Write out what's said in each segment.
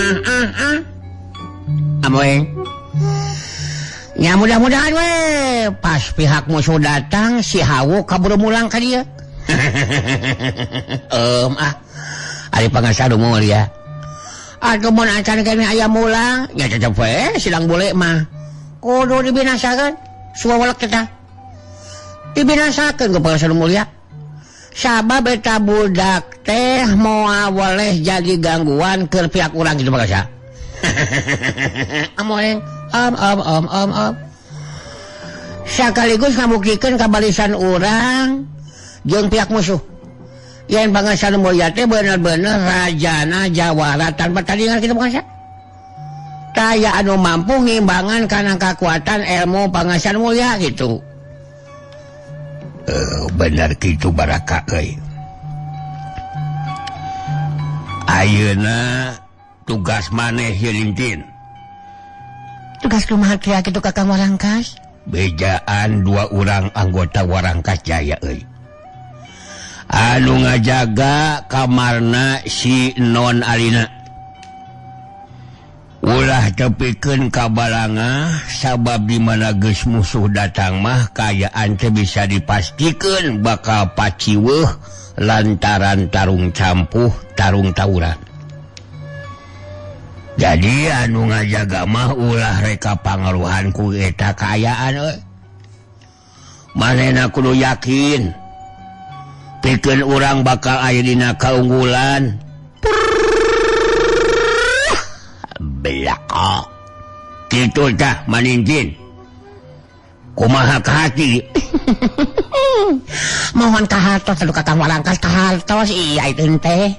Ah ah ah. Amoeng. Ya mudah-mudahan we pas pihak musuh datang si Hawu kaburu mulang ka dieu. Ah. Ari Pangersa Nu Mulia. Atuh mun acan kene aya mulang, nya cecep we silang bule mah. Kudu dibinasakeun, suwawelek eta. Dibinasakeun ku Pangersa Nu Mulia. Sabab eta budak teh moal boleh jadi gangguan keur pihak urang kitu Pangersa. Amoeng. Om om om om om. Sakaligus ngabuktikeun kabarisan urang jeung pihak musuh. Yen Pangersa Nu Mulia teh bener-bener rajana jawara tanpa tandingan kitu Pangersa. Taya anu mampu ngimbangan kana kakuatan ilmu Pangersa Nu Mulia gitu. Bener kitu baraka euy. Ayeuna tugas maneh ieu Lintin. Tugas kumaha kieu kitu Kakang Warangkas? Bejaan dua urang anggota Warangkas Jaya euy. Anu ngajaga kamarna si Non Alina. Ulah tepikeun ka balanga sabab di mana geus musuh datang mah kaayaan teh bisa dipastikeun bakal paciweuh lantaran tarung campuh tarung tawuran. Jadi anu ngajaga mah ulah reka pangaruhan ku eta kaayaan euy. Manehna kudu yakin pikeun urang bakal aya dina kaunggulan. Belaka. Kitu tah maninjin. Kumaha ka hati? Mohon kahartos atuh Kakang Warangkas kahartos iya itu teh.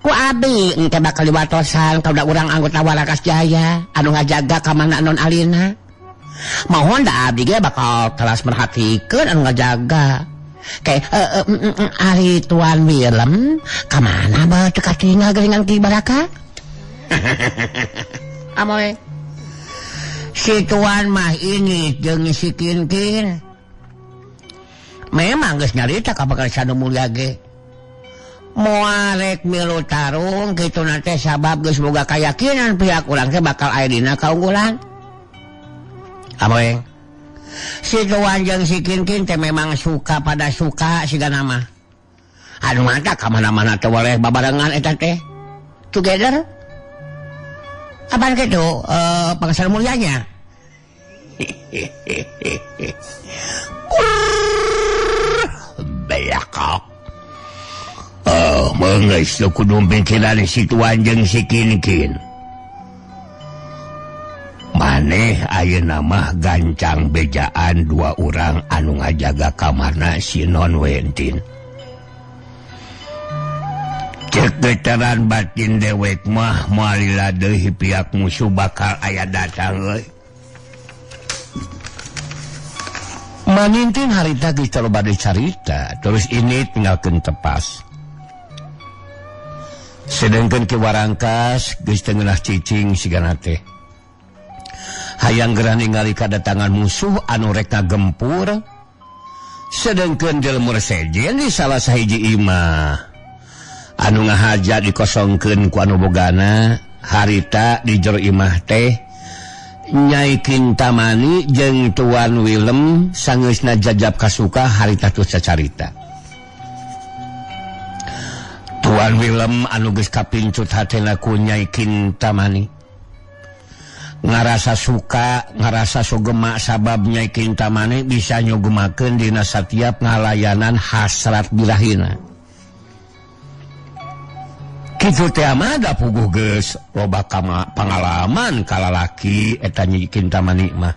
Ku abi engke bakal diwatosan ka urang anggota Warangkas Jaya anu ngajaga ka mana Non Alina. Mohon da abdi ge bakal telas merhatikeun anu ngajaga. Kayak ari Tuan Willem ka mana bae teu katingal geuningan Ki Baraka? Amoy. Si Tuan mah ini jeung si Kinkin. Memang geus nyarita ka Pangersa Nu Mulia ge. Moal rek milu tarung kitu na teh sabab geus boga kayakinan pihak urang teh bakal aya dina kaunggulan. Amoy. Si Tuan jeung si Kinkin teh memang suka pada suka sigana mah. Anu mata ka mana-mana teh boleh babarengan eta teh. Together. Apaan gitu Pangersa Mulyanya? Belakok. Oh, mengeus kudu pikiran si Tuan jeung si Kinkin. Maneh ayeuna mah gancang bejaan dua urang anu ngajaga kamarna si Non Wentin. Cek getaran batin dewek mah moal lila deui pihak musuh bakal aya datang euy. Manintin harita geus loba dicarita, terus ini tinggalkeun tepas. Sedengkeun Ki Warangkas geus teu ngeunah cicing sigana teh. Hayang gerah ningali kadatangan musuh anu rek ngagempur. Sedengkeun jelema sejen di salah sahiji imah. Anu ngahaja dikosongkeun ku anu bogana harita di jero imah teh Nyai Kintamani jeung Tuan Willem sangeusna jajab kasuka harita tuh sacarita. Tuan Willem anu geus kapincut hatena ku Nyai Kintamani ngarasa suka ngarasa sugema sabab Nyai Kintamani bisa nyugemakeun dina satiap ngalayanan hasrat birahina. Kitu teh mah da puguh geus loba pangalaman kalalaki eta Nyi Kintamani mah.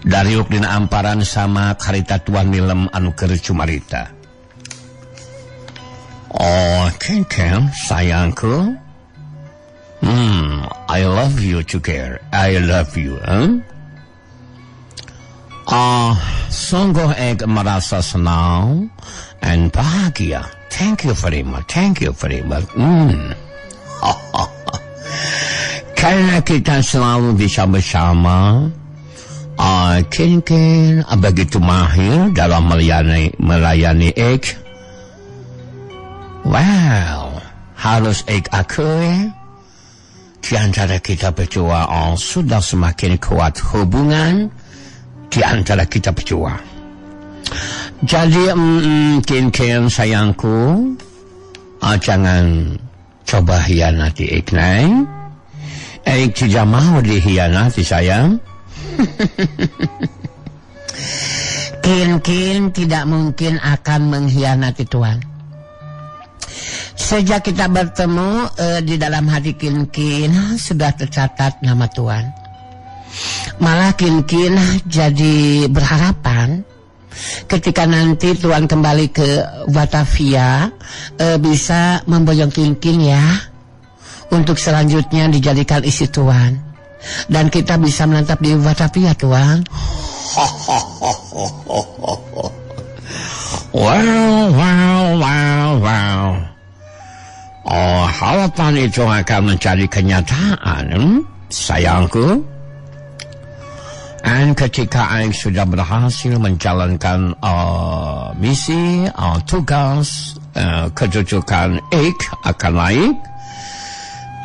Dariuk dina amparan sama karita Tuan Willem anu keur cumarita. Oh, Ken, sayangku. I love you together. I love you. Huh? Ah, sungguh ek merasa senang and bahagia. Thank you very much. Thank you very much. Karena kita selalu bisa bersama. Ken begitu mahir dalam melayani ek. Wow, harus ek akui. Di antara kita berdua sudah semakin kuat hubungan di antara kita berdua. Jadi Kin-kin sayangku, jangan coba hianati ik, Neng. Ik tidak mau dihianati sayang. Kin-kin tidak mungkin akan mengkhianati Tuan. Sejak kita bertemu di dalam hati Kin-kin sudah tercatat nama Tuan. Malah Kin-kin jadi berharapan ketika nanti Tuan kembali ke Batavia bisa memboyong Kin-kin ya, untuk selanjutnya dijadikan istri Tuan. Dan kita bisa menetap di Batavia, Tuan. Wow, wow, wow, wow. Oh, harapan itu akan menjadi kenyataan, sayangku. Dan ketika Aing sudah berhasil menjalankan misi, tugas, kedudukan Ik akan naik.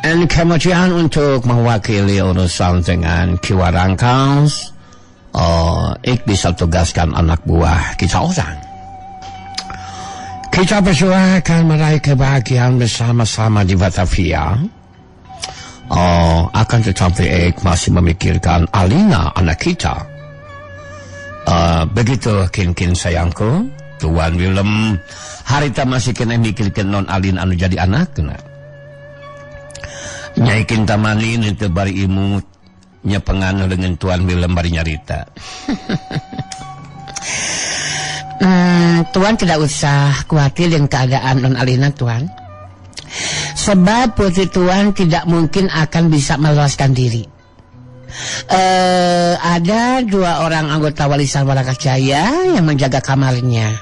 Dan kemudian untuk mewakili urusan dengan Ki Warangkas, Ik bisa tugaskan anak buah kita orang. Kita berdua akan meraih kebahagiaan bersama-sama di Batavia. Oh, akan tetapi Ik masih memikirkan Alina, anak kita. Begitu Kin-kin sayangku, Tuan Willem harita masih kena mikirkan non Alina anu jadi anakna. Nyai Kintamani itu bari imut nyepengan dengan Tuan Willem bari nyarita. Tuan tidak usah khawatir dengan keadaan non Alina, Tuan. Sebab putri Tuan tidak mungkin akan bisa meloloskan diri. Ada dua orang anggota warisan Warangkas Jaya yang menjaga kamarnya.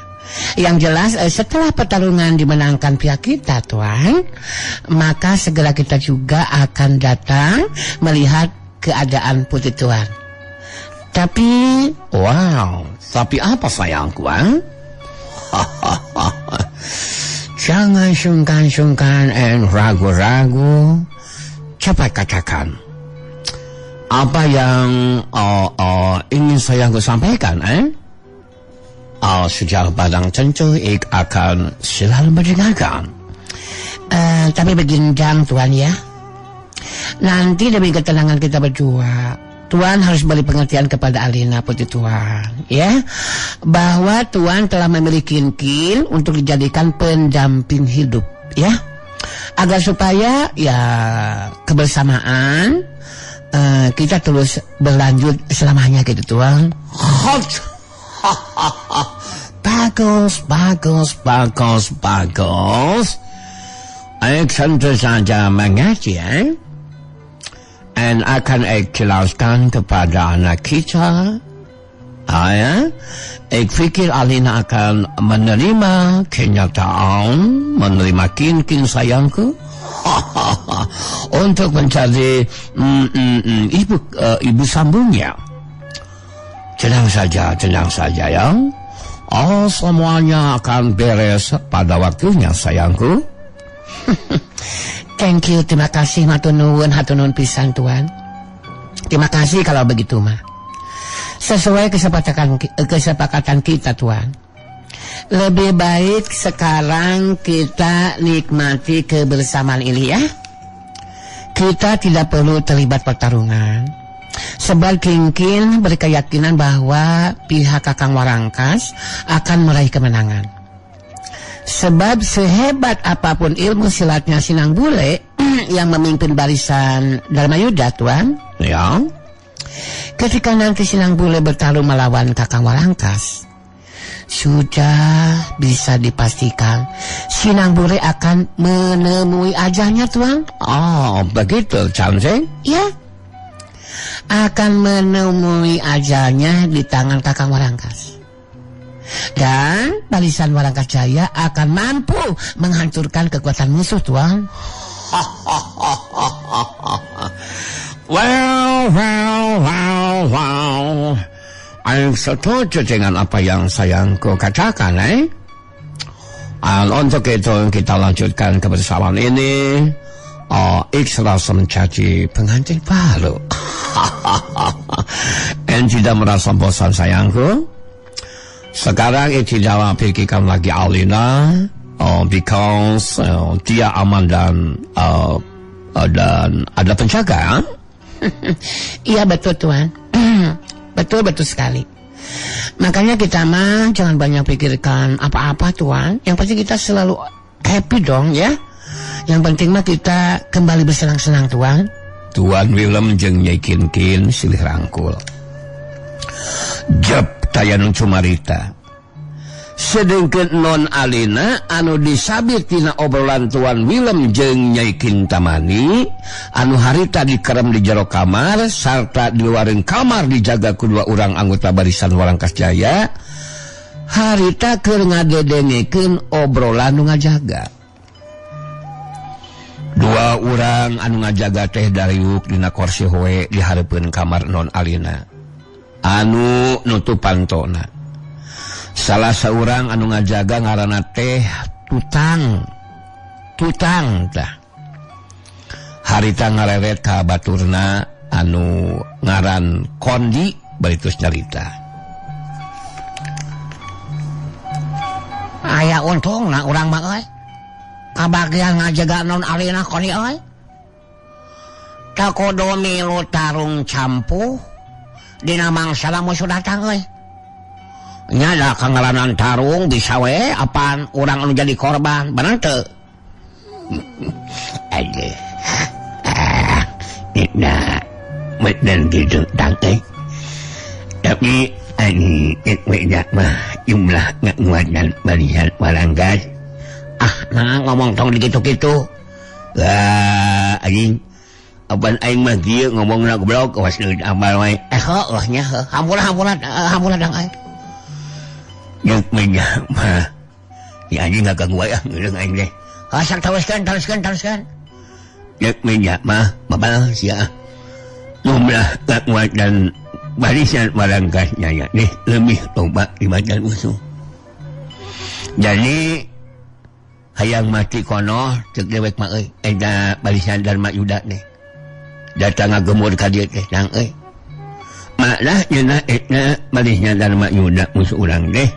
Yang jelas setelah pertarungan dimenangkan pihak kita, Tuan, maka segera kita juga akan datang melihat keadaan putri Tuan. Tapi, wow, tapi apa sayangku, eh? Jangan sungkan-sungkan dan ragu-ragu. Cepat katakan apa yang ingin sayangku sampaikan, eh? Sudah barang tentu ik akan selalu mendengarkan. Tapi begindang, Tuan ya. Nanti demi ketenangan kita berdua, Tuan harus beri pengertian kepada Alina putri Tuan, ya, bahwa Tuan telah memilih Kin-kin untuk dijadikan pendamping hidup, ya, agar supaya ya kebersamaan kita terus berlanjut selamanya gitu, Tuan. Hot. Bagus, bagus, bagus, bagus. Ik tentu saja mengerti, eh? Dan akan ik jelaskan kepada anak kita. Ya? Ik pikir Alina akan menerima kenyataan, menerima Kin-kin sayangku untuk menjadi ibu sambungnya. Tenang saja ya. Oh, semuanya akan beres pada waktunya sayangku. Thank you, terima kasih, matur nuwun, hatur nuwun pisan, Tuan. Terima kasih kalau begitu mah. Sesuai kesepakatan kita, Tuan. Lebih baik sekarang kita nikmati kebersamaan ini ya. Kita tidak perlu terlibat pertarungan. Sebab Kin-kin berkeyakinan bahwa pihak Kakang Warangkas akan meraih kemenangan. Sebab sehebat apapun ilmu silatnya Sinang Bule yang memimpin barisan Dharma Yuda, Tuan. Ya. Ketika nanti Sinang Bule bertarung melawan Kakang Warangkas, sudah bisa dipastikan Sinang Bule akan menemui ajalnya, Tuan. Oh, begitu, Cantik? Ya. Akan menemui ajalnya di tangan Kakang Warangkas. Dan barisan Warangkas Jaya akan mampu menghancurkan kekuatan musuh, Tuan. Well, well, well, well. Aku setuju dengan apa yang sayangku katakan, eh? Dan untuk itu kita lanjutkan kebersamaan ini. Oh, ik serasa menjadi pengantin baru. En tidak merasa bosan sayangku. Sekarang ik tidak pikirkan lagi Alina, because dia aman dan ada penjaga. Iya betul Tuan. Betul sekali. Makanya kita mah jangan banyak pikirkan apa-apa Tuan. Yang pasti kita selalu happy dong ya. Yang penting mah kita kembali bersenang-senang Tuan. Tuan Willem jeung Nyai Kinkin silih rangkul. Jep taya nu cumarita. Sedengkeun Non Alina anu disabit tina obrolan Tuan Willem jeung Nyai Kintamani anu harita dikerem di jero kamar sarta di luareun kamar dijaga ku dua urang anggota barisan Warangkas Jaya, harita keur ngadedengekeun obrolan nu ngajaga. Dua urang anu ngajaga teh dariuk dina kursi hoe di hareupeun kamar Non Alina anu nutup pantona. Salah seorang anu ngajaga ngaranna teh Tutang. Tutang tah. Harita ngareret ka baturna anu ngaran Kondi bari terus nyarita. Aya untungna urang mah euy. Kabagian ngajaga Non Alina Kondi euy. Takodo milu tarung campuh dina mangsa musuh datang euy. Nya da kangalanan tarung bisa we apaan urang anu jadi korban bener teu? Aduh. Nah, bener gitu tang euy. Tapi ani ek mah jumlah ngakuatan barisan Warangkas. Ah, nah ngomong tong dikitu-kitu. Wah, anjing. Apaan aing mah kieu ngomongna goblok awas leuit amal wae. Heuh nya heuh. Hampura hampura hampura dang euy. Jeung mah mah. Ya anjing ngaganggu wae ah ngeuleuh aing teh. Sok teruskeun teruskeun teruskeun. Jeung mah babal sia. Jumlah kekuatan barisan Warangkas Jaya teh lebih loba dibanding musuh. Jadi hayang mati kono cek dewek mah euy eta barisan Dharma Yuda teh. Datang ngagemur ka dieu teh tang euy. Makna cenah eta barisan Dharma Yuda musuh urang teh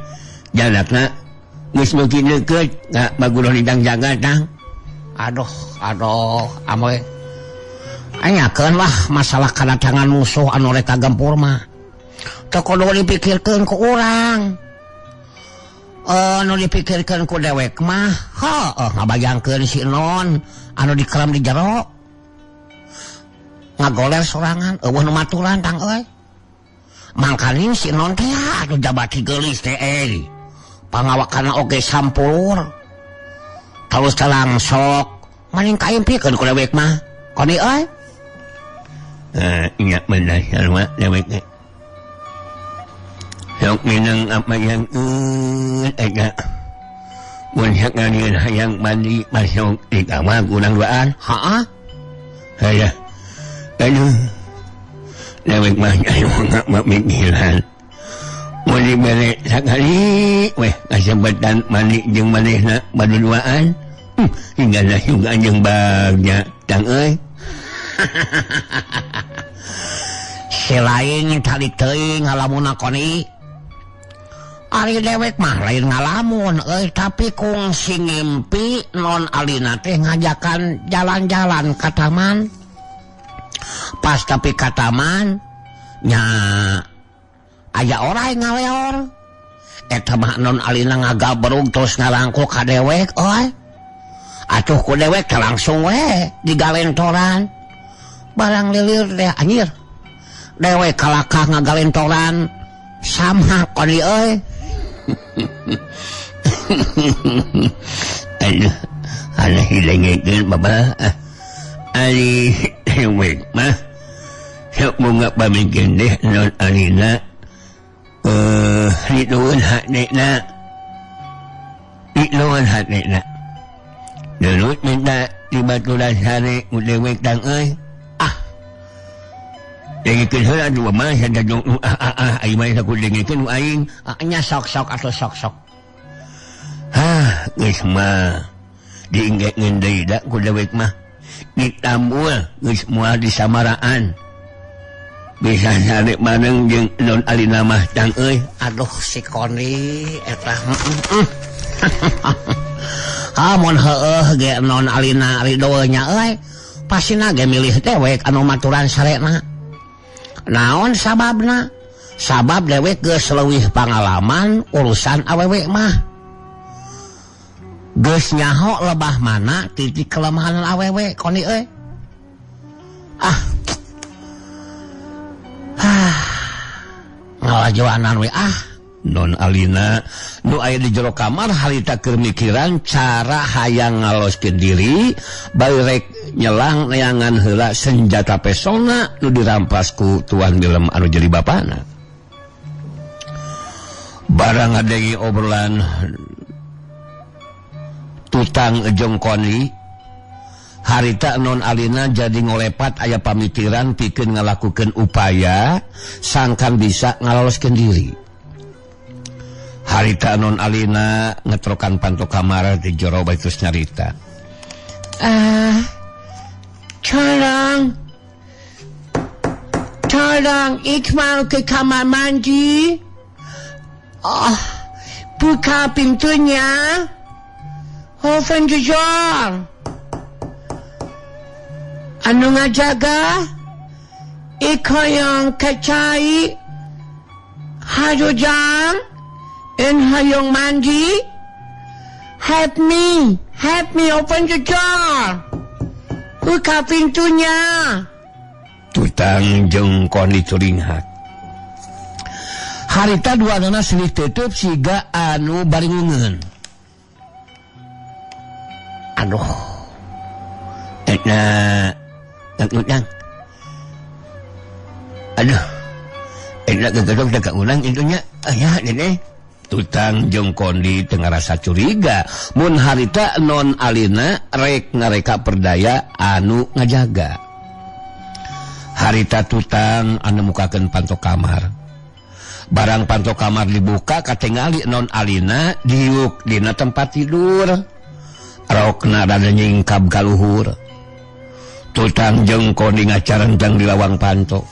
jarakna geus meuki deukeut ka Baguroh Lintang Jaga tang. Aduh aduh amoy. Anyakeun lah masalah kedatangan musuh anu rek kagempur mah. Teu kudu dipikirkeun ku urang. Nu dipikirkeun ku dewek mah heuh ngabayangkeun si Non anu dikeram di jero. Ngagoler sorangan eueuh nu maturan tang euy. Mangkaning si Non teh atuh jabati geulis teh euy. Pangawakana oge sampur. Terus langsok maning kaimpikeun ku dewek mah. Koni euy. Nya bener sarua dewek teh. Sok minang apa yang eta. Mun sakalieun hayang mandi masuk di kamar urang duaan. Heeh. Hayah. Aduh. Dewek mah aya mikiran. Mun dibere sakali weh kasempetan mandi jeung manehna baduduaan. Hingga juga jeung bagja tang euy. Selain tali teuing ngalamun koni. Ari dewek mah lain ngalamun euy, tapi kungsi ngimpi Non Alina teh ngajakan jalan-jalan ka taman. Pas tapi ka taman nya aya orai ngaleor. Eta mah Non Alina ngagabrug terus ngarangkul ka dewek euy. Atuh ku dewek teh langsung we digalentoran. Barang lilir teh anjir. Dewek kalakah ngagalentoran sama koni euy. Aduh, aneh hilengekeun baba. Ari dewek mah sok bunga pamikeun deh Non Alina. Ditueun hatena. Ditueun hatena. Dulu minta di baturan sare ku dewek tang euy. Ah. Dengekeun heula atuh mah sadajong ah aing mah sakudu dengekeun ku aing. Nya sok-sok atuh sok-sok. Hah, geus mah diinggekeun deui da ku dewek mah. Ditambul geus moal disamaraan. Bisa nyari bareng jeung Non Alina mah tang euy. Aduh si Kondi eta. Ah mun heueuh ge Non Alina rido nya euy. Pasina ge milih dewek anu maturan sarena. Naon sababna? Sabab dewek geus leuwih pangalaman urusan awewe mah. Geus nyaho lebah mana titik kelemahan awewe Kondi euy. Ah. Ah. Ngalajoanan we ah. Non Alina nu aya di jero kamar harita keur mikiran cara hayang ngaloskeun diri bari rek nyelang neangan heula senjata pesona nu dirampas ku Tuan Dilem anu jadi bapana. Barang ngadenge obrolan Tutang jeung Kondi, harita Non Alina jadi ngolepat aya pamikiran pikeun ngalakukeun upaya sangkan bisa ngaloloskeun diri. Harita Non Alina ngetrokan panto kamar di jero bae terus nyarita. Tolong. Tolong, ik mau ke kamar mandi. Oh, buka pintunya. Open the door. Anu ngajaga? Ik hoyong kacai. Harujang. En hayong mandi. Help me open the door. Buka pintunya. Tutang jeung Kondi curinghat. Harita duanana silih tutup siga anu baringungeun. Aduh. Eta tutang. Aduh. Eta gegedog teh ka urang intunya. Aya dene. Tutang jeung Kondi teu ngarasa curiga mun harita Non Alina rek ngareka perdaya anu ngajaga. Harita Tutang anu mukakeun panto kamar. Barang panto kamar dibuka katingali Non Alina diuk dina tempat tidur. Rokna rada nyingkab ka luhur. Tutang jeung Kondi ngacarentang di lawang panto.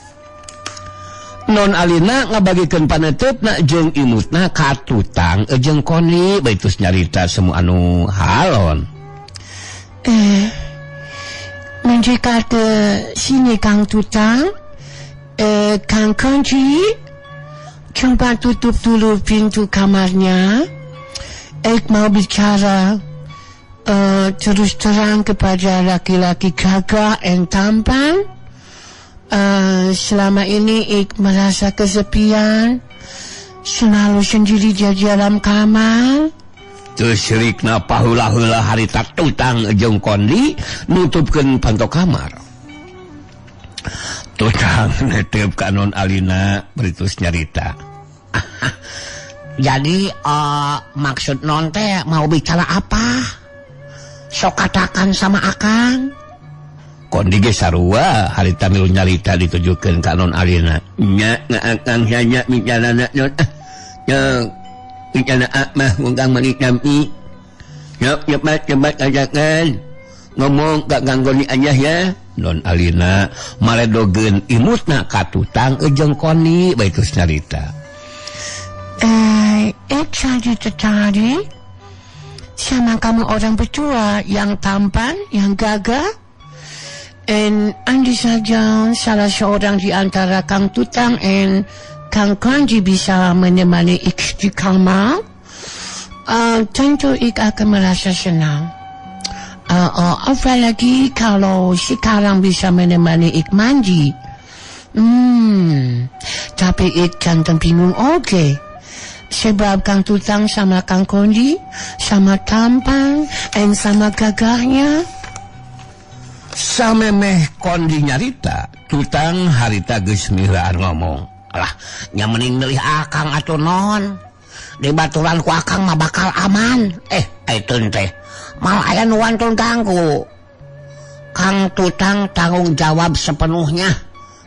Non Alina ngabagikeun paneuteup jeung imutna ka Tutang jeung Kondi bae terus nyarita semua anu halon. Mendekat ke sini Kang Tutang, Kang Kondi, coba tutup dulu pintu kamarnya. Ik mau bicara terus terang kepada laki-laki gagah dan tampan. Selama ini ik merasa kesepian, selalu sendiri di dalam kamar. Terus pahulah-hula harita Tutang jeung Kondi nutupkeun panto kamar. Tutang netep ka Non Alina beritus nyarita. Jadi maksud non teh mau bicara apa? Sok katakan sama akang. Kondi ge sarua harita milu nyarita ditujukeun ka Non Alina. Nya ngaakang nya micarana non. Nya micarana mah mungkang mani kami. Yok cepat ajakan. Ngomong gak ganggu ni aja ya. Non Alina maledogeun imutna ka Tutang jeung Kondi bae terus nyarita. Ik jadi tertarik sama kamu orang berdua yang tampan, yang gagah. And andai saja salah seorang di antara Kang Tutang and Kang Kondi bisa menemani ik di kamar, tentu ik akan merasa senang. Apalagi kalau sekarang bisa menemani ik mandi. Tapi ik jantan bingung oke. Sebab Kang Tutang sama Kang Kondi sama tampan and sama gagahnya. Samemeh Kondi nyarita, Tutang harita geus milaan ngomong. Alah, nya mending milih akang atuh non. Di baturan ku akang mah bakal aman. Aitun teh malah aya nu wantun ganggu. Kang Tutang tanggung jawab sepenuhnya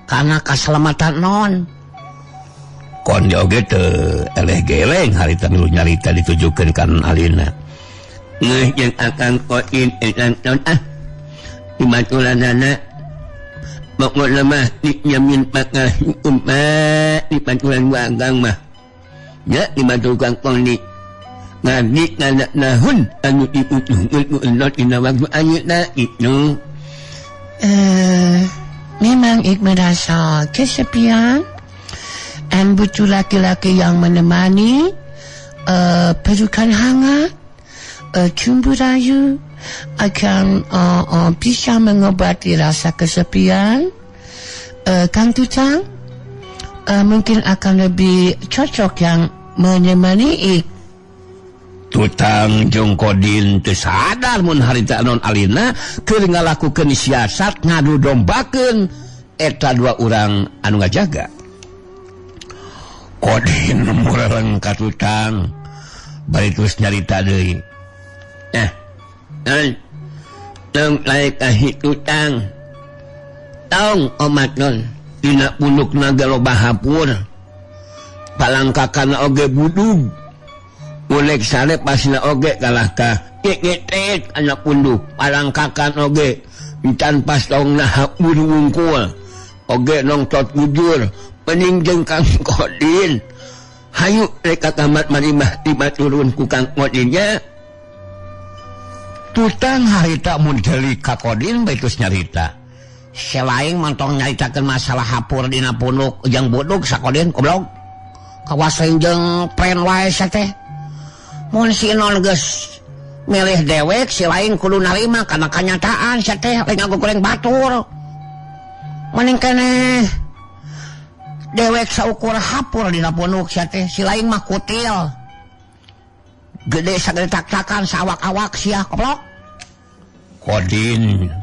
karena keselamatan non. Kondi oge teu eleh geleng harita milu nyarita ditujukeun ka Non Alina. Ngeuh jeung akang koin eta non ah. Di babaturanana pokokna mah dijamin bakal hukum di baturan wagang mah nya di baturan Kodi ngadi kana nahun anu dibutuhkeun ku endot dina waktu ayeuna kitu. Memang ik merasa kesepian dan butuh laki-laki yang menemani, pelukan hangat, cumbu rayu akan bisa mengobati rasa kesepian. Kang Tutang mungkin akan lebih cocok yang menemani ik. Tutang jeung Kodin teu sadar mun harita non alina keur ngalakukeun siasat ngadu dombakeun eta dua urang anu ngajaga. Kodin mureleng ka Tutang bari terus nyarita deui. Tong laek ka Tutang. Tong omat non dina punukna ge loba hapur. Palangkakana oge budug. Ulek sare pasna oge kalah ka keketek anak punduk palangkakan oge encan pas tongna hapur wungkul oge nongtot bujur pening jeung Kang Kodin hayu rek ka kamar marimah dibaturun ku Kang Kodinnya. Tutang harita mun deuli ka Kodin bae terus nyarita selain mantong nyaritakeun masalah hapur dina punduk jeung budug sakodin goblok kawasain jeung pren wae teh. Mun si non geus milih dewek si lain kudu narima kana kanyataan sia teh lain ngagogoreng batur. Mending keneh dewek saukur hapur dina punuk sia teh si lain mah kutil. Gede sagede tak-takan sawak-awak sia goblok. Kodin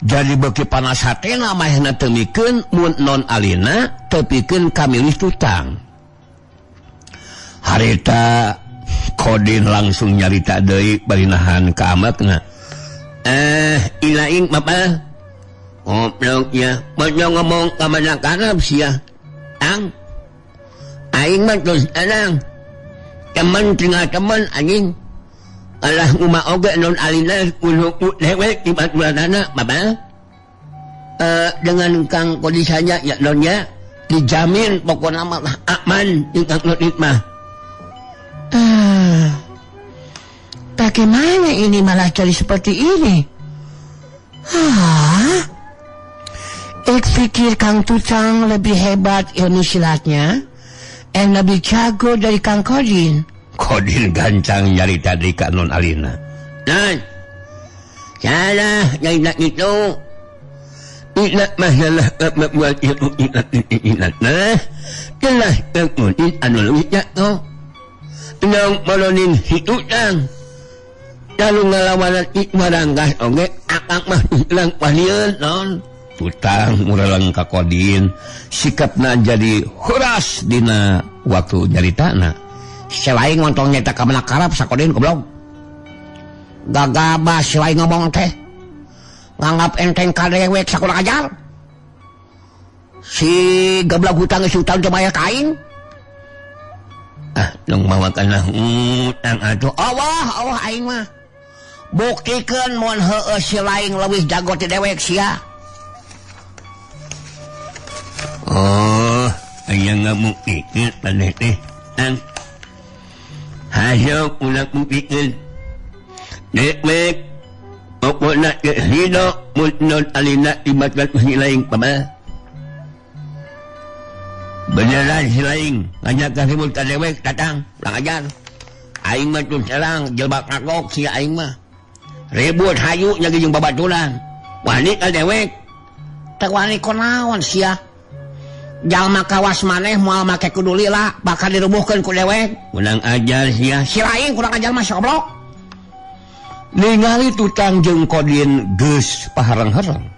jadi beuki panas hatena mahna teu mikeun mun non alina teu pikeun kamilih Tutang. Harita Kodin langsung nyarita deui bari nahan ka amakna. Ilaing bapa. Goblok ya, mojo ngomong ka mana karep sia. Tang. Aing mah terus terang. Temen tinggal temen anjing. Alah nguma oge non alina kudu dewek di baturanana bapa. Dengan Kang Kodin saja ya nonnya dijamin pokokna mah aman jeung Kang Kodin mah. Bagaimana ini malah jadi seperti ini? Ik pikir Kang Tutang lebih hebat ilmu silatnya dan lebih jago dari Kang Kodin. Kodin gancang nyari tadi Kak Non Alina. Nah, salah nyari itu. Tidak masalah membuat ilmu tidak nah, telah Kang Kodin anu lebih jago. Nang molonin si Tutang. Lalu ngalawanan ik warangkas oge akang mah lang walieun non. Tutang mureleng ka Kodin sikapna jadi huras dina waktu nyaritana. Selain ngontong nyata ka mana karep sakodin goblok. Gagabah selain ngomong teh. Nganggap enteng ka dewek sakurang ajar. Si goblok hutang geus hutang teu bayar ka aing. Nung mawa kana hutang atuh. Allah, Allah aing mah. Buktikeun mun heueuh si lain leuwih jago ti dewek sia. Oh, aya ngabuktikeun maneh teh. Tang. Hayo ulah buktikeun. Dewek pokona teu hido mun non alina di baturan si lain pama. Beneran si lain ngajak ribut ka dewek datang urang ajar. Aing mah teu serang jelbak kagok sia aing mah. Ribut hayu nya jeung babaturan. Wani ka dewek. Teu wani kunaon sia. Jalma kawas maneh moal make kudu lila bakal dirubuhkeun ku dewek. Urang ajar sia. Si lain kurang ajar mah goblok. Ningali Tutang jeung Kodin geus pahareng-hareng.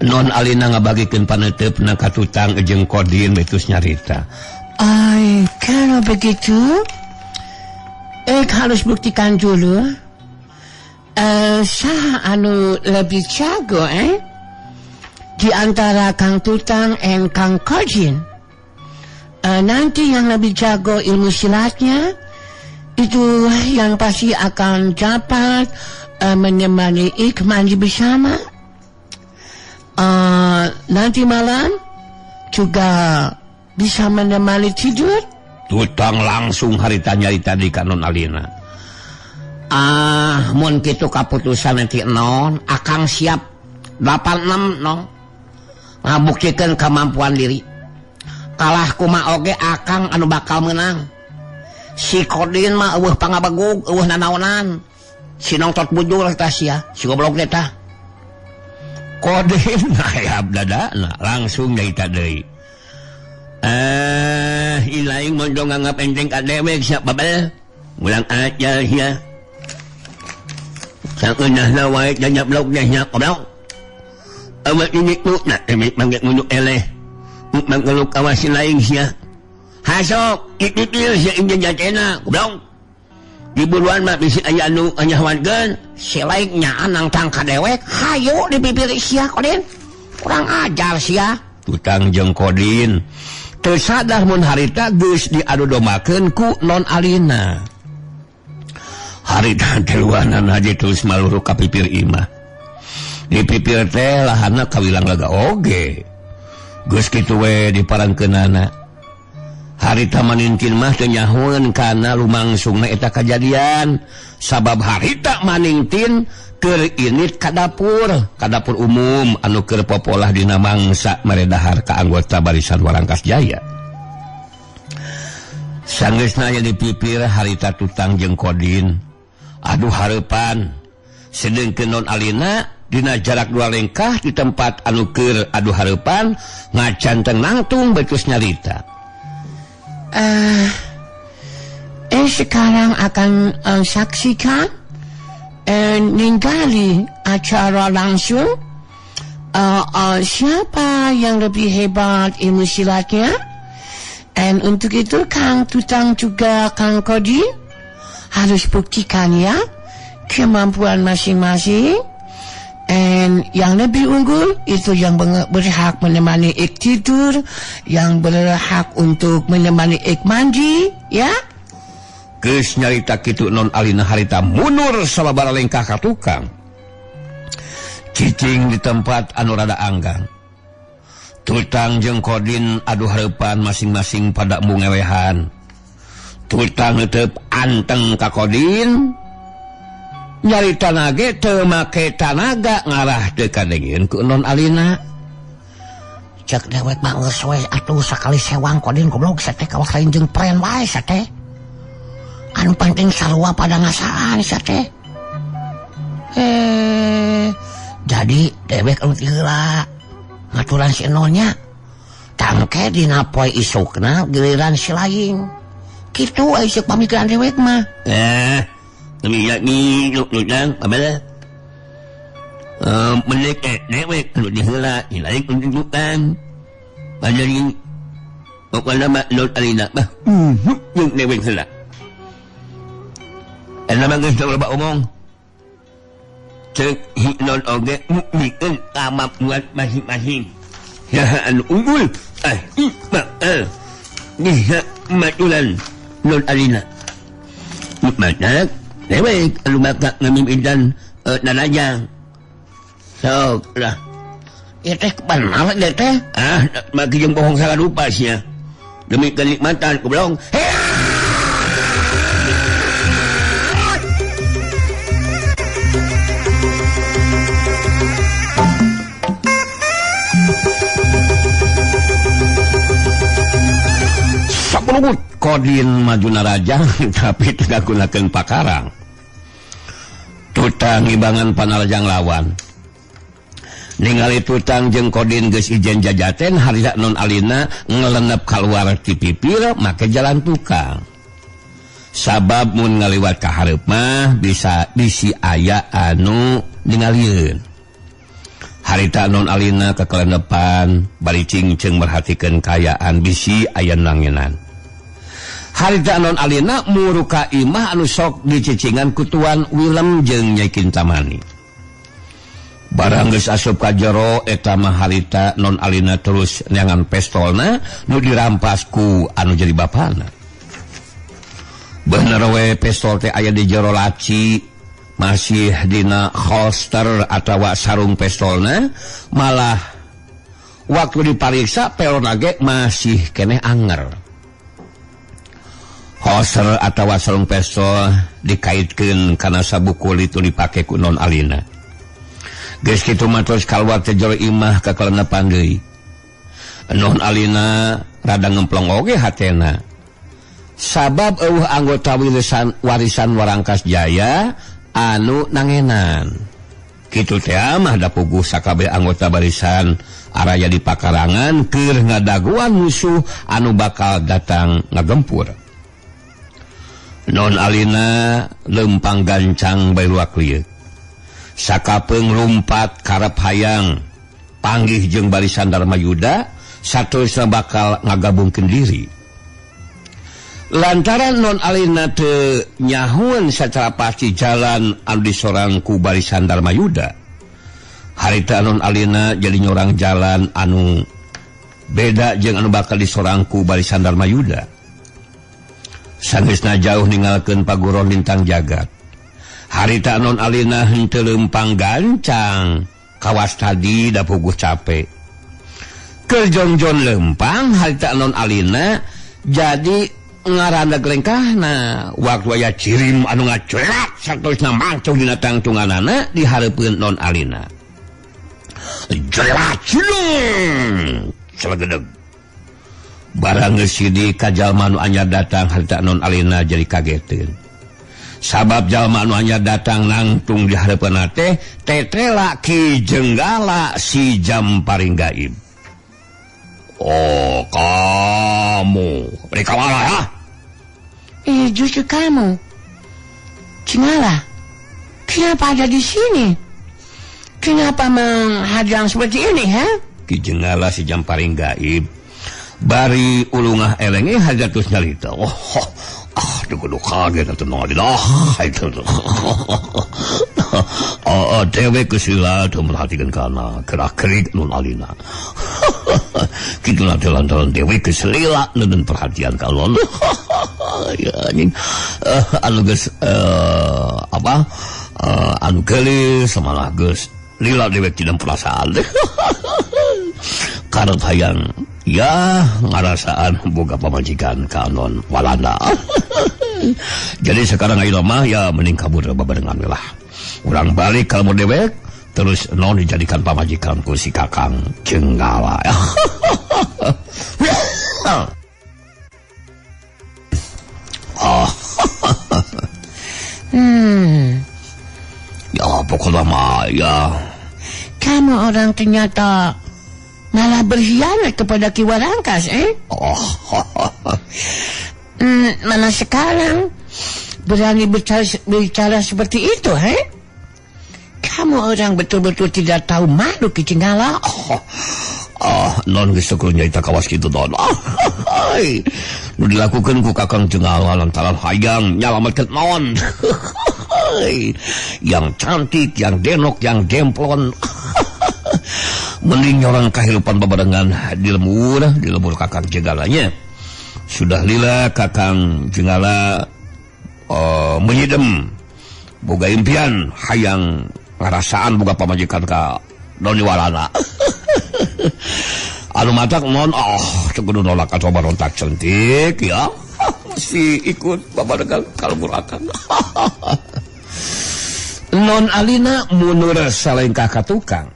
Non alina ngabagikeun paneuteup na ka Tutang jeung Kodin betus nyarita. Ai, kalau begitu ik harus buktikan dulu. Saha anu lebih jago di antara Kang Tutang dan Kang Kodin. Nanti yang lebih jago ilmu silatnya itu yang pasti akan dapat menemani Ik mandi bersama. Nanti malam juga bisa menemani tidur. Tutang langsung harita nyarita di ka Non Alina. Ah, mun kitu kaputusan nanti non, akang siap 86 non. Ngabuktikeun kemampuan diri. Kalah kuma oge akang anu bakal menang. Si Kodin mah eueuh pangabegug, eueuh nanaonan. Si nongtot bujur tah sia, si goblok teh tah. Kodin hayap dadana langsung nyarita deui. Ilaing mun nganggap enteng ka dewek sia babel. Ulang aja sia. Sakeunahna wae janyablok nya goblok. Awak ini tu nak emik mangga ngunuk eleh. Mangga kawas lain sia. Hasok ieu sia injen jatena goblok. Di buruan mah bisi aya anu anyawankeun si lain nyaan nangtang ka dewek hayu di bibir sia Kodin. Kurang ajar sia. Tutang jeung Kodin teu sadar mun harita geus diadu dombakeun ku Non Alina. Harita tiluanan haji terus maluru ka pipir imah. Di pipir teh lahanna kawilang lega oge. Geus kitu we diparangkeunana. Harita manintin mah teu nyahoeun kana lumangsungna eta kajadian. Sabab harita manintin keur init ka dapur umum anu keur popolah dina mangsa meredahar ka anggota barisan Warangkas Jaya. Sanggeusna aya di pipir harita tutang jeung Kodin. Aduh hareupan. Sedengkeun Non Alina dina jarak 2 lengkah di tempat anu keur adu hareupan ngacanteng nangtung betus nyarita. Sekarang akan saksikan ninggali acara langsung siapa yang lebih hebat ilmu silatnya. Dan untuk itu Kang Tutang juga Kang Kodin harus buktikan ya kemampuan masing-masing. And yang lebih unggul itu yang berhak menemani Ik tidur, yang berhak untuk menemani Ik mandi, ya. Geus nyarita kitu Non Alina harita mundur sababaraha lengkah ka tukang. Cicing di tempat anu rada anggang. Tutang jeung Kodin adu hareupan masing-masing pada embung ngewehan. Tutang netep anteng ka Kodin. Nyarita nage teu make tanaga ngarah teu kadengieun ku Non Alina. Cek dewek mah geus we atuh sakali sewang Kodin goblok sia teh kawas lain jeung pren wae sia teh. Anu penting sarua pada ngasaan sia teh. Jadi dewek anu heula ngaturan si Nonnya. Tangke dina poe isukna giliran si lain. Kitu aya ceuk pamikiran dewek mah. Ni tutang abala. Menek dewek anu diheula lain tuntukan. Padahal pokona mah Non Alina mah jeung dewek heula. Eta mah geus loba omong. Ceuk non oge mikeun kamapuan masing-masing. Ya anu unggul bisa matulan Non Alina. Matak dewek anu bakal ngamimpidan narajang. Sok lah. Ieu teh benar ieu teh. Ah, maki jeung bohong sagarupa sia. Demi kenikmatan goblok. Sapulugut Kodin maju narajang tapi tidak gunakan pakarang. Tutang ngibangan panarajang lawan. Ningali tutang jeung Kodin geus ijen jajaten harita Non Alina ngelenep kaluar ti pipir make jalan tukang. Sabab mun ngaliwat ka hareup mah bisa bisi aya anu ningalieun. Harita Non Alina kekelenepan bari cingceung merhatikeun kaayaan bisi aya nangenan. Harita Non Alina muruka imah anu sok dicicingan ku Tuan Willem jeung Nyai Kintamani. Barang geus asup ka jero eta mah harita Non Alina terus neangan pestolna nu dirampas ku anu jadi bapana. Bener we pestol teh aya di jero laci Masih dina holster atawa sarung pistolna, malah waktu dipariksa pelona ge masih keneh anger. Holster atawa sarung pistol dikaitkeun kana sabuk kulit nu dipake ku Non Alina. Geus kitu mah terus kaluar teh jero imah ka kalenepan deui. Non Alina rada ngemplong oge hatena. Sabab eueuh anggota warisan Warangkas Jaya anu nangenan. Kitu teh mah da puguh sakabeh anggota barisan araya di pakarangan keur ngadaguan musuh anu bakal datang ngagempur. Non Alina lempang gancang bae luak lieuk. Sakapeung lumpat karep hayang panggih jeung barisan Darmayuda saterusna bakal ngagabungkeun diri. Lantaran Non Alina teu nyahueun sacara pasti jalan anu disorang ku barisan Darmayuda, harita Non Alina jadi nyorang jalan anu beda jeung anu bakal disorang ku barisan Darmayuda. Sangeusna jauh ninggalkeun paguron lintang jagat, harita Non Alina henteu leumpang gancang kawas tadi da puguh capek. Keur jongjon leumpang harita Non Alina jadi ngarandag lengkahna. Waktu aya cirim anu ngacurat saterusna mancung dina tangtunganana dihareupeun Non Alina. Jelat cilung celegedeg. Barang geus sidik ka jalma nu anyar datang harita Non Alina jadi kageteun. Sabab jalma nu anyar datang nangtung di hareupeunna teh tetela Ki Jenggala si Jamparing Gaib. Oh, kamu mereka mana ya? Justru kamu, Jenggala, kenapa ada di sini? Kenapa menghadang seperti ini, ha? Ki Jenggala si Jamparing Gaib bari ulungah elenge hajatus nyalita. Oh, ah, duh kaget atuh Non Alina. Itu. Oh, dewek kesila teu merhatikan kana gerak-gerik Non Alina. Kitu lah lantaran dewek keselila neuden perhatian ka non. Ya anjing. Anu geus apa? Anu geulis malah geus lila dewek dina perasaan. Karep hayang ya ngarasaan boga pamajikan ka Non Walanda. Jadi sekarang ayeuna mah ya mending kabur babarengan we lah. Urang balik ka lembur dewek terus non dijadikan pamajikan ku si Kakang Jenggala. Oh. Ya pokoknya mah ya. Kamu orang ternyata malah berkhianat kepada Ki Warangkas, eh? Oh. Mana sekarang berani bicara seperti itu, eh? Kamu orang betul-betul tidak tahu malu, Ki Jenggala. Oh, non geus teu nyarita kawas kitu non. Nu dilakukeun ku Kakang Jenggala lantaran hayang nyalametkeun non. Yang cantik, yang denok, yang demplon. Mending nyorang kahirupan babarengan di lembur Kakang Jenggalanya. Sudah lila Kakang Jenggala menyidem boga impian hayang ngarasaan boga pamajikan ka Noni Walana. Anu matak non, oh kudu nolak atau barontak cantik ya. Si ikut babarengan ka lembur akang. Non Alina mundur salengkah ka tukang.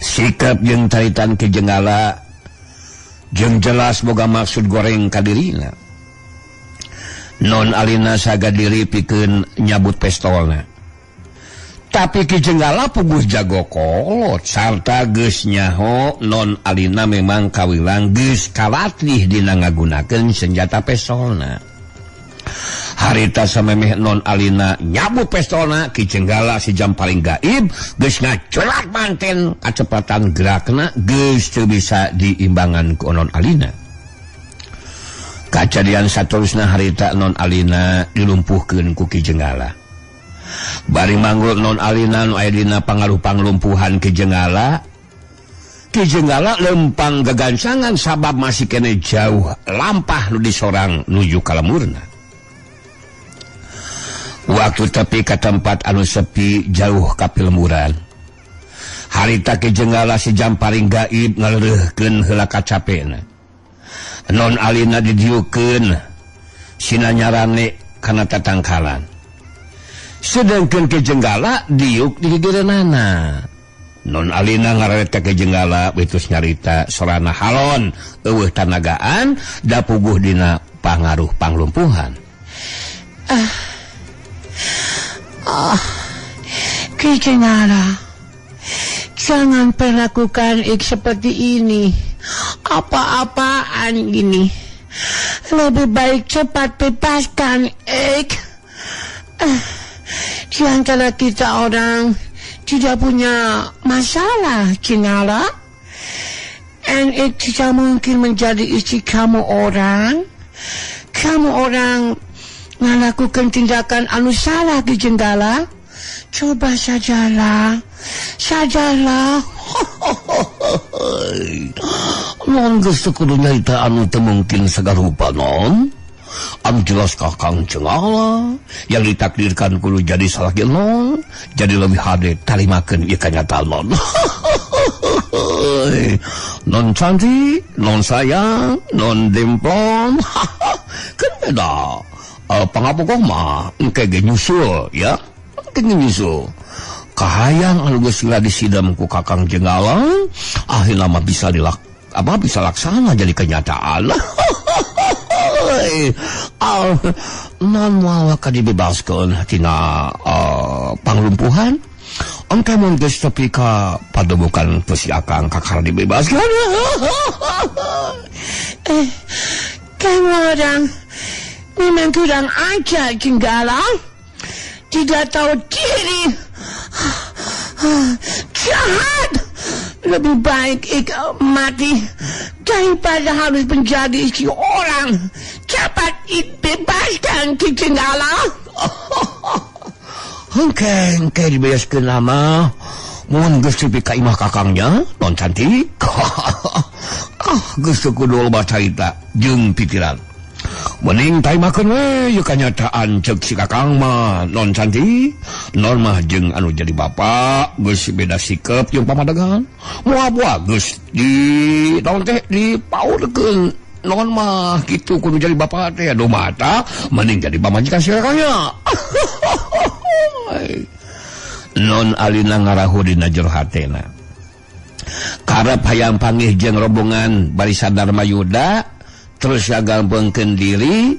Sikap jeung caritan Ki Jenggala jeung jelas boga maksud goreng ka dirina. Non Alina saga diri pikeun nyabut pistolna. Tapi Ki Jenggala puguh jago kolot sarta geus nyaho Non Alina memang kawilang geus kalatih dina ngagunakeun senjata pistolna. Harita samemeh Non Alina nyabut pistolna, Ki Jenggala si Jamparing Gaib geus ngaculak manten kacepatan gerakna geus teu bisa diimbangan ku Non Alina. Kajadian saterusna harita Non Alina dilumpuhkeun ku Ki Jenggala. Bari manggul Non Alina nu aya dina pangaruh panglumpuhan Ki Jenggala, Ki Jenggala lempang gagancangan sabab masih kene jauh lampah nu disorang nuju ka lemurna. Waktu tepi ka tempat anu sepi jauh ka pilemburan. Harita Ki Jenggala si Jamparing gaib ngaleureurkeun heula kacapena. Non Alina didiukeun sina nyarane kana tatangkalan. Sedangkeun Ki Jenggala diuk di gigireunana. Non Alina ngarareta Ki Jenggala witus nyarita sorana halon eueuh tanagaan da puguh dina pangaruh panglumpuhan. Ki Jenggala, jangan perlakukan ik seperti ini. Apa-apaan ini? Lebih baik cepat bebaskan ik. Di antara kita orang tidak punya masalah, Jenggala. And ik tidak mungkin menjadi istri kamu orang. Kamu orang melakukan tindakan anu salah, Ki Jenggala. Coba sajalah, sajalah. Non geus teu kudu nyarita anu teu mungkin sagarupa non. Anu jelas Kakang Jenggala yang ditakdirkan kudu jadi salaki non, jadi lebih hade tarimakeun ieu kanyataan non. Non cantik, non sayang, non demplon. Kan beda. Pangapokoh mah engke ge nyusul ya. Engke nyusul. Kahayang anu geus lila disidam ku Kakang Jenggala, akhirna mah bisa dilak apa bisa laksana jadi kenyataan. Non moal ka dibebaskeun tina panglumpuhan. Engke mun geus tepi ka padepokan besi akang kakara dibebaskeun. Kamu orang memang kurang ajar, Jenggala. Tidak tahu diri. Jahat. Lebih baik ik mati daripada harus menjadi istri orang. Cepat ik bebaskan Ki Jenggala. Engke engke dibebaskeun lama. Mun geus tepi ka imah kakangnya, non cantik. Geus teu kudu loba carita jeung pikiran. Mending tarimakeun we ieu kanyataan ceuk si kakang mah non cantik. Non mah jeung anu jadi bapak geus beda sikep jeung pamadegan. Moal-moal geus di naon teh dipaurkeun non mah kitu kudu jadi bapak teh aduh mata mending jadi pamajikan si kakangnya. Non Alina ngarahu dina jero hatena. Karep hayang panggih jeung rombongan barisan Darma Yuda terus ngagampengkeun diri,